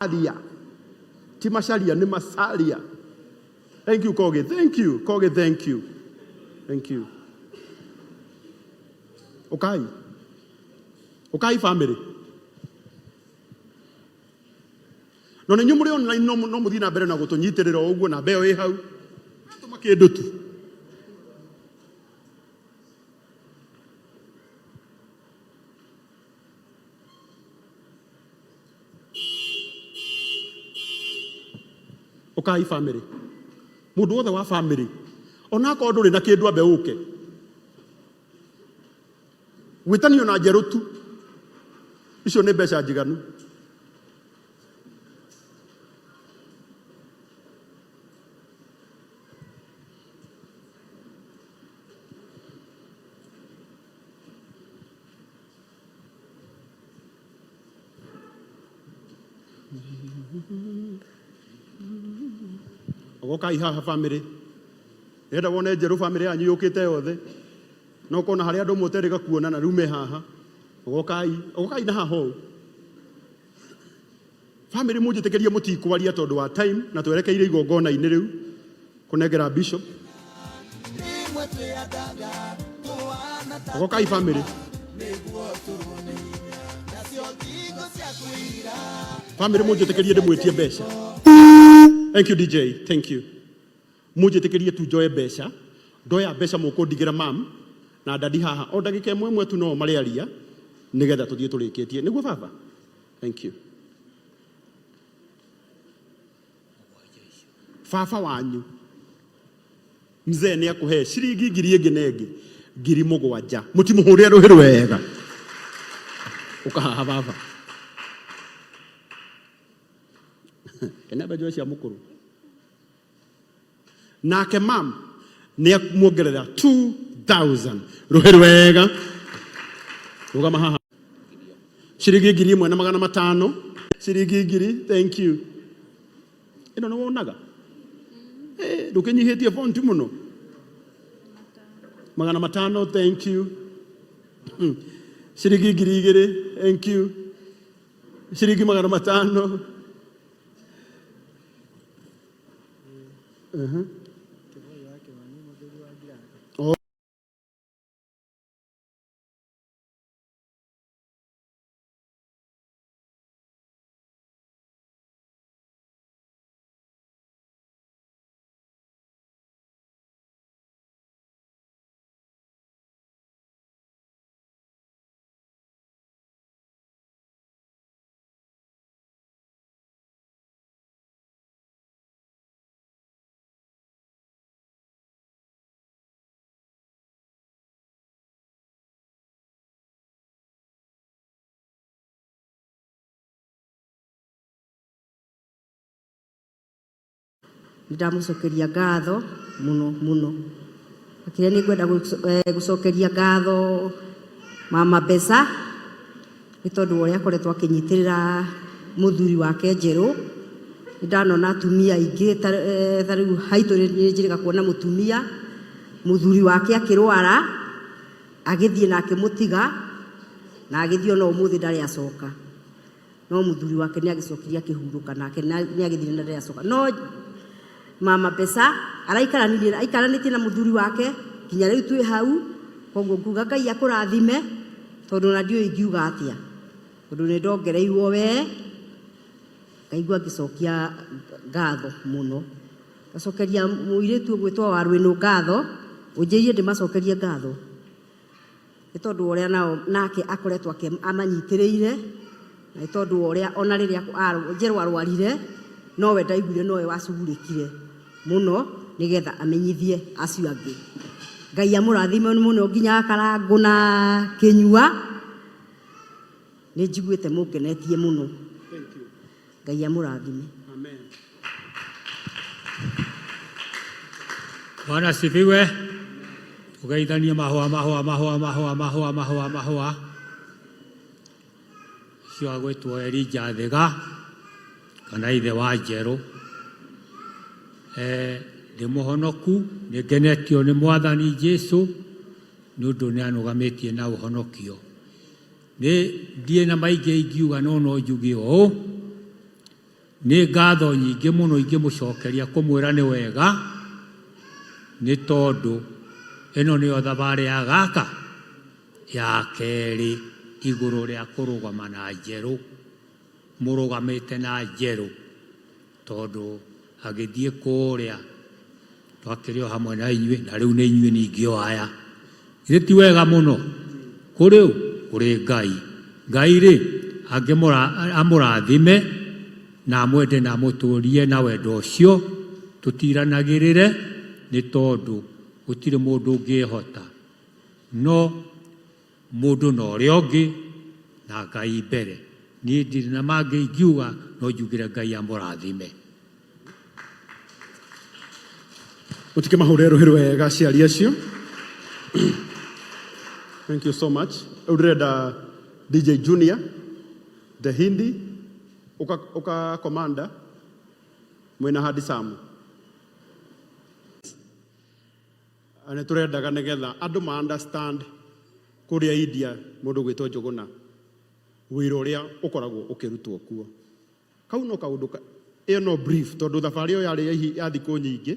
Macharia. Ti Macharia, nĩ Macharia. Thank you, Kogi. Thank you. Kogi, thank you. Thank you. Ukai. Ukai family. No nĩ inyuĩ mũrĩ online no no mũthiĩ na mbere na gũtũnyitĩrĩra o ũguo na mbeo ĩ hau. Tũma kĩndũ tu. Ũkai family. Mũndũ wothe wa family. Ona akorwo ndũrĩ na kĩndũ ambe ũke. Gwĩtanio na njerũ tu. Icio nĩ mbeca njiganu. Ogokai haha family. Nĩenda wone njerũ family yanyu yũkĩte yothe. Na ũkona harĩa andũ mũterĩga kuonana rĩu me haha. Ogokai, ogokai na haha ũũ. Family mũnjĩtĩkĩrie mũtikwaria tondũ wa time na twerekeire igongona-inĩ rĩu kũnengera bishop. Ogokai family. Family mũnjĩtĩkĩrie ndĩmwĩtie mbeca. Thank you DJ, thank you. Mũnjĩtĩkĩrie tu njoe mbeca. Ndoya mbeca mũkũndigĩra mam na dadi haha o ndagĩka ĩmwe ĩmwe tu no marĩaria nĩgetha tũthiĩ tũrĩkĩtie. Nĩguo baba? Thank you. Baba wanyu mzee nĩ akũhe ciringi ngiri ĩngĩ na ĩngĩ 7,000 mũtimũhũrĩre rũhĩ rwega ũkahaha baba kenya mbeca cia mũkũrũ nake mam nĩ akũmuongerera 2000 rũhĩ rwega rũgama haha ciringi 1,500 ciringi ngiri thank you ĩno nĩ wonaga Eh, ndũkĩnyihĩtie fonti mũno 500 thank you ciringi 2,000 thank you ciringi 500 Oh. Nĩ ndamũcokeria ngatho mũno mũno. Makĩria nĩ ngwenda gũcokeria ngatho Mama Mbeca nĩ tondũ wa ũrĩa akoretwo akĩnyitĩrĩra mũthuri wake Njerũ. Nĩ ndanona atumia aingĩ ta rĩu haitũ nĩ njĩrĩga kuona mũtumia mũthuri wake akĩrwara agĩthiĩ na akĩmũtiga na agĩthiĩ ona ũmũthĩ ndarĩ acoka. No mũthuri wake nĩ agĩcokire akĩhurũka nake nĩ agĩthire na ndarĩ acoka. No Mama Mbeca araikaranirie aikaranĩtie na mũthuri wake nginya rĩu twĩ hau, koguo nguga Ngai akũrathime tondũ ona ndiũĩ ingiuga atĩa, tondũ nĩ ndongereirwo we, ngaigua ngĩcokia ngatho mũno. Ngacokeria mũirĩtu ũgwĩtwo Warwĩnũ ngatho, ũnjĩrire ndĩmacokerie ngatho. Nĩ tondũ wa ũrĩa nao nake akoretwo amanyitĩrĩire, na nĩ tondũ wa ũrĩa ona rĩrĩa Njerũ arwarire, nowe ndaiguire nowe wacugurĩkire mũno nĩgetha amenyithie acio angĩ. Ngai amũrathime mũno nginya Karangũ na Kĩnyua, nĩ njiguĩte mũngenetie mũno. Ngai amũrathime. Amen. Bwana asifiwe. Tugeithanie mahũa mahũa mahũa mahũa mahũa mahũa mahũa. Ũcio agwĩtwo Elijah Thiga kana ithe wa Njerũ. Eh, ndĩ mũhonoku, nĩ ngenetio nĩ Mwathani Jesu nĩ ũndũ nĩ anũgamĩtie na ũhonokio. Nĩ ndiĩ na maingĩ ingiuga no no njuge ũũ. Nĩ ngatho nyingĩ mũno ingĩmũcokeria kũmwĩra nĩ wega, nĩ tondũ ĩno nĩyo thabarĩ ya gaka ya kerĩ igũrũ rĩa kũrũgama na njerũ, mũrũgamĩte na njerũ, tondũ agĩthiĩ kũrĩa twakĩrĩ o hamwe na inyuĩ, na rĩu nĩ inyuĩ ningĩ o aya. Githĩ ti wega mũno? Kũrĩ ũ? Kũrĩ Ngai. Ngai rĩ, amũrathime na amwende na amũtũrie na wendo ũcio, tũtiranagĩrĩre nĩ tondũ gũtirĩ mũndũ ũngĩhota, no mũndũ na ũrĩa ũngĩ na Ngai mbere. Niĩ ndirĩ na mangĩ ingiuga, no njugire Ngai amũrathime. Mũtikĩmahũre rũhĩ rwega aciari acio. Thank you so much. Rĩu ndĩrenda DJ Junior, the Hindi, ũka, ũka commander mwĩna Hadi Samu. Nĩ tũrendaga nĩgetha andũ ma understand kũrĩa India mũndũ gwĩtwo Njũgũna wĩra ũrĩa ũkoragwo ũkĩrutwo kuo. Kau no kaũndũ ka, ĩyo no brief tondũ thabarĩ ĩyo yarĩ ya ihi- ya thikũ nyingĩ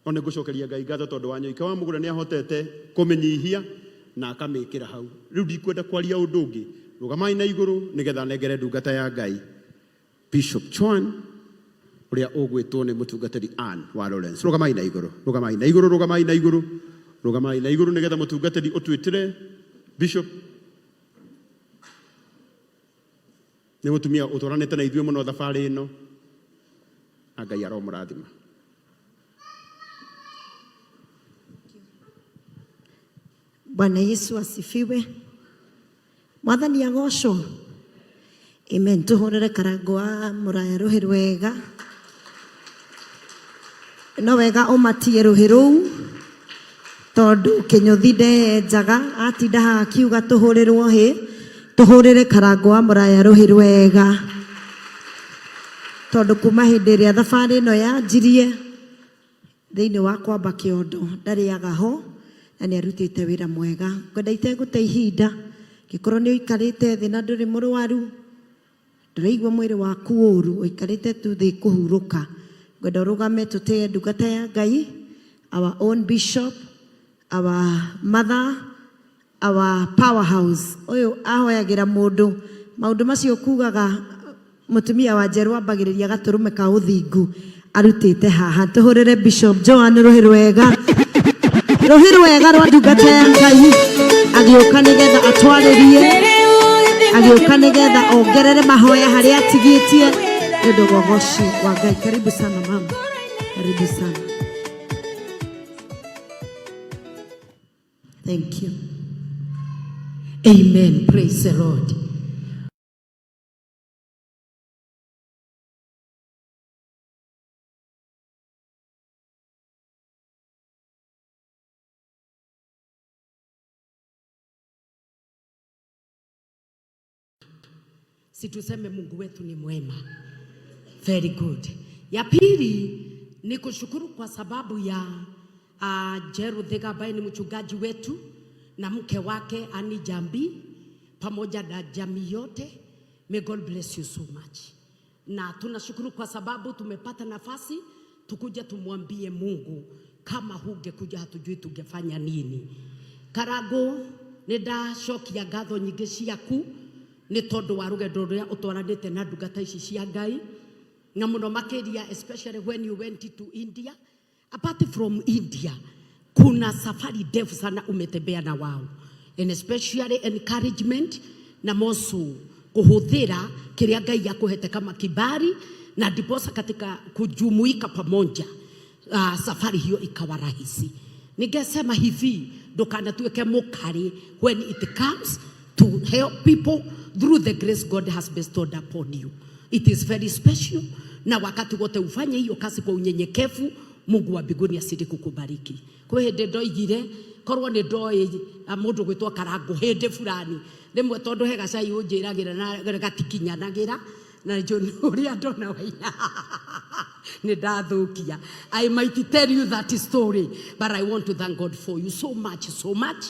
no nĩ ngũcokeria Ngai ngatho tondũ Wanyoike wa Mũgũra nĩ ahotete kũmĩnyihia na akamĩkĩra hau. Rĩu ndikwenda kwaria ũndũ ũngĩ, rũgamai na igũrũ nĩgetha nengere ndungata ya Ngai Bishop Chuan ũrĩa ũgwĩtwo nĩ mũtungatĩri Ann wa Lawrence. Rũgamai na igũrũ, rũgamai na igũrũ, rũgamai na igũrũ, rũgamai na igũrũ nĩgetha mũtungatĩri ũtwĩtĩre Bishop Nĩ mũtumia ũtwaranĩte na ithuĩ mũno thabarĩ ĩno, na Ngai aromũrathima. Bwana Yesu asifiwe. Mwathani agocwo. Amen. Tuhurire karango wa muraya ruhi rwega. No wega ũmatie rũhĩ rũu tondũ kĩnyũthi ndeyenjaga atinda haha akiuga tũhũrĩrwo hĩ tũhũrĩre karango wa mũraya rũhĩ rwega tondũ kuma hĩndĩ ĩrĩa thabarĩ ĩno yanjirie thĩinĩ wa kwamba kĩondo ndarĩaga ho na nĩ arutĩte wĩra mwega ngwenda itegũte ihinda ngĩkorwo nĩ ũikarĩte thĩ na ndũrĩ mũrwaru Ndũraigua mwĩrĩ waku ũru, ũikarĩte tu thĩ kũhurũka. Ngwenda ũrũgame tũtĩe ndungata ya Ngai, our own bishop, our mother, our powerhouse. Ũyũ ahoyagĩra mũndũ maũndũ macio kugaga mũtumia wa Njerũ ambagĩrĩria gatũrũme ka ũthingu arutĩte haha. Tũhũrĩre Bishop Joan rũhĩ rwega, rũhĩ rwega rwa ndungata ya Ngai agĩũka nĩgetha atwarĩrie, agĩũka nĩgetha ongerere mahoya harĩa atigĩtie nĩ ũndũ wa ũgoci wa Ngai. Karibu sana mama, karibu sana. Thank you. Amen. Praise the Lord. Si tuseme Mungu wetu ni mwema. Very good. Ya pili ni kushukuru kwa sababu ya Jeru Thiga ambaye ni mchungaji wetu na mke wake Ani Jambi pamoja na jamii yote. May God bless you so much. Na tunashukuru kwa sababu tumepata nafasi tukuja tumwambie Mungu, kama hungekuja hatujui tungefanya nini. Karago nĩ ndacokia ngatho nyingĩ ciaku nĩ tondũ wa rũgendo rũrĩa ũtwaranĩte na ndungata ici cia Ngai na mũno makĩria especially when you went to India. Apart from India, kuna safari ndefu sana umetembea na wao and especially encouragement na mosu kuhuthira kiria Ngai akuhete kama kibali na ndiposa katika kujumuika pamoja safari hiyo ikawa rahisi. Ningesema hivi, ndukanatuĩke mũkarĩ when it comes to help people through the grace God has bestowed upon you. It is very special, na wakati wote ufanye hiyo kazi kwa unyenyekevu, Mungu wa mbinguni azidi kukubariki. Kwĩ hĩndĩ ndoigire korwo nĩ ndoĩ mũndũ gwĩtwo Karangũ hĩndĩ fulani rĩmwe tondũ he gacai ũnjĩragĩra na gatikinyanagĩra na njũ ũrĩa ndona waina nĩ ndathũkia. I might tell you that story, but I want to thank God for you so much, so much.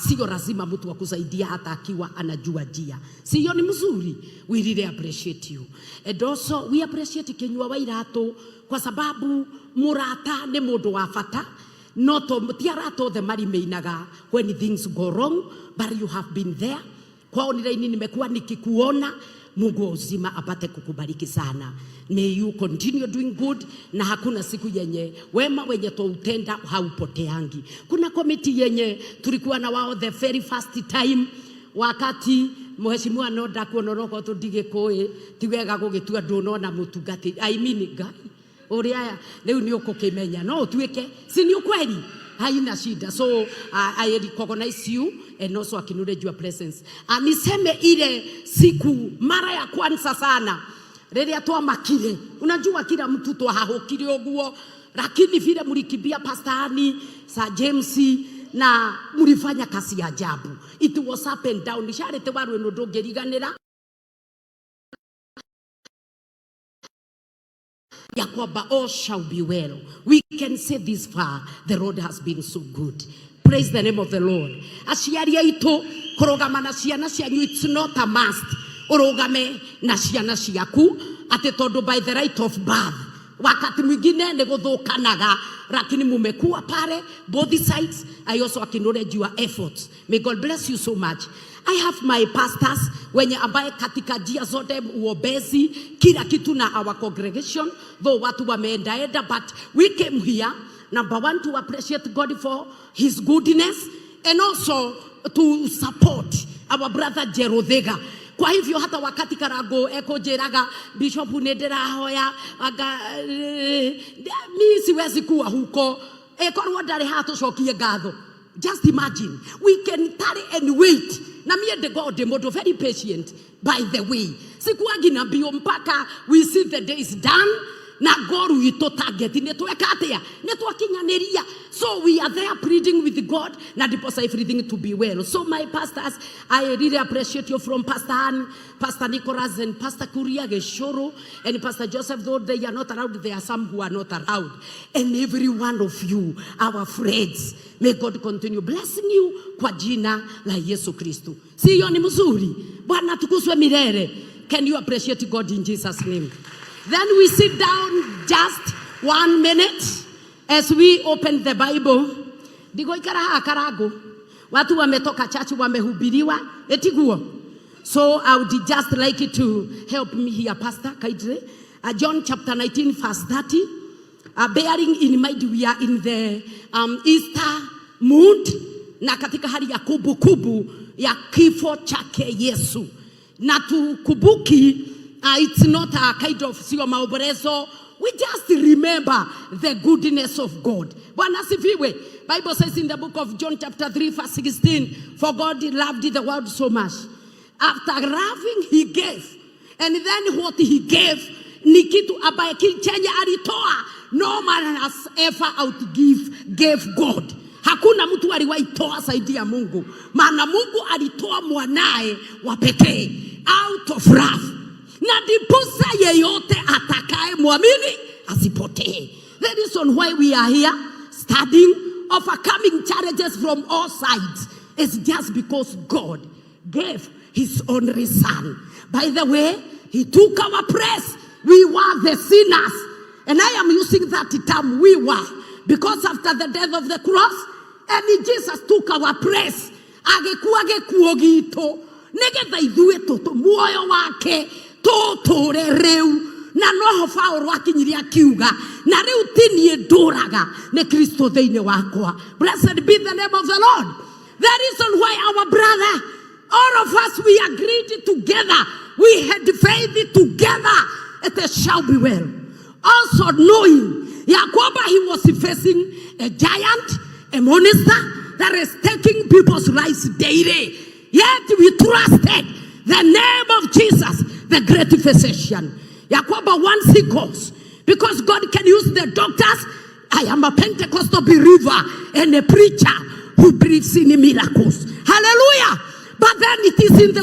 Sio lazima mtu akusaidia hata akiwa anajua njia. Sio ni mzuri? We really appreciate you. And also we appreciate Kinyua wa Iratu kwa sababu murata ni mundu wa bata, no to ti arata othe marimeinaga when things go wrong, but you have been there. Kwa online nimekuwa nikikuona. Mungu wa uzima apate kukubariki sana. May you continue doing good, na hakuna siku yenye wema wenye twautenda haupoteangi. Kuna komiti yenye tulikuwa na wao the very first time wakati mheshimiwa no ndakuona roko tundigikuĩ, ti wega gũgĩtua ndũnona mũtungati, I mean Ngai ũrĩa rĩu nĩ ũkũkĩmenya no ũtuĩke si ni ukweli, haina shida. So I recognize you and also acknowledge your presence. Niseme ile siku mara ya kwanza sana rĩrĩa twamakire, unajua kila mtu twahahũkire ũguo, lakini vile mlikimbia Pastor Annie, Sir James, na mlifanya kazi ya ajabu. It was up and down. Charity waru ĩno ndũngĩriganĩra ya kwamba all shall be well. We can say this far, the Lord has been so good. Praise the name of the Lord. Aciari aitũ, kũrũgama na ciana cianyu, it's not a must. Ũrũgame na ciana ciaku atĩ tondũ by the right of birth, wakati mwingine nĩ gũthũkanaga, lakini mumekuwa pale both sides. I also acknowledge your efforts. May God bless you so much. I have my pastors wenye ambaye katika njia zote uombezi kila kitu na our congregation, though watu wameendaenda, but we came here number one to appreciate God for his goodness and also to support our brother Jerothega. Kwa hivyo hata wakati Karango ekunjiraga, Bishop, nĩ ndĩrahoya anga mi siwezi kuwa huko, ĩkorwo ndarĩ haha tũcokie ngatho. Just imagine, we can tarry and wait. Na mie ndĩ ndĩ mũndũ very patient, by the way, sikuangi na mbio mpaka we see the day is done na goru itũ target nĩ tweka atĩa, nĩ twakinyanĩria. So we are there pleading with God na ndiposa everything to be well. So my pastors, I really appreciate you, from Pastor Ann, Pastor Nicholas and Pastor Kuria Geshoro and Pastor Joseph. Though they are not around, there are some who are not around, and every one of you, our friends, may God continue blessing you kwa jina la Yesu Kristo. Siyo ni mzuri? Bwana tukuzwe milele. Can you appreciate God in Jesus' name? Then we sit down just one minute as we open the Bible. Ndigoikara haha Karango. Watu wametoka church, wamehubiriwa, etiguo. So I would just like you to help me here, Pastor, kindly. John chapter 19 verse 30. Bearing in mind we are in the Easter mood na katika hali ya kumbukumbu ya kifo chake Yesu. Na tukumbuki, it's not a kind of, sio maombolezo. We just remember the goodness of God. Bwana asifiwe. Bible says in the book of John chapter 3 verse 16, for God loved the world so much. After loving, he gave. And then what he gave ni kitu ambaye chenye alitoa, no man has ever outgive gave God. Hakuna mtu aliwahi toa zaidi ya Mungu. Maana Mungu alitoa mwanae wa pekee out of love. Na ndiposa yeyote atakaye mwamini asipotee. The reason why we are here studying, overcoming challenges from all sides, is just because God gave his only son. By the way, he took our place. We were the sinners. And I am using that term, we were, because after the death of the cross, and Jesus took our place. Agĩkua gĩkuũ gitũ nĩgetha ithuĩ tũtũ muoyo wake tũtũre rĩu, na noho Paulo akinyire akiuga, na rĩu ti niĩ ndũraga, nĩ Kristo thĩinĩ wakwa. Blessed be the name of the Lord. The reason why our brother, all of us, we agreed together, we had faith together, it shall be well, also knowing ya kwamba he was facing a giant, a monster that is taking people's lives daily, yet we trusted the name of Jesus, the great physician, ya kwamba once he goes, because God can use the doctors. I am a Pentecostal believer and a preacher who believes in miracles. Hallelujah. But then it is in the